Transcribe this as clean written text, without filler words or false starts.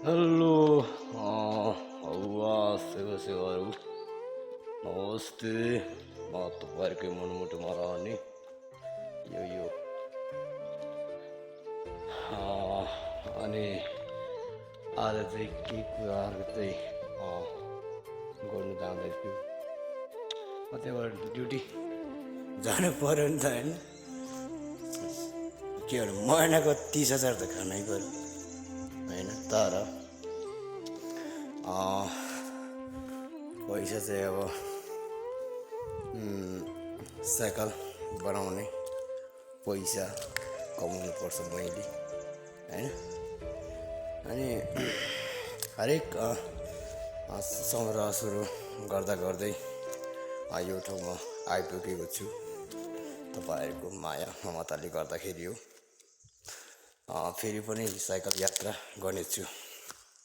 Hello हौवा सेवाहरू नमस्ते। म तपाईँहरूकै मुटुमा रहने यो अनि आज चाहिँ के कुराहरू चाहिँ गर्नु जाँदैछु। म त्यहाँबाट ड्युटी जानु पऱ्यो नि त होइन, के भन्नु महिनाको 30,000 त खानै पऱ्यो होइन। तर पैसा चाहिँ अब साइकल बनाउने पैसा कमाउनु पर्छ मैले होइन। अनि हरेक सङ्ग्रह सुरु गर्दा गर्दै यो ठाउँमा आइपुगेको छु। तपाईँहरूको माया ममताले गर्दाखेरि हो। फेरि पनि साइकल यात्रा गर्नेछु।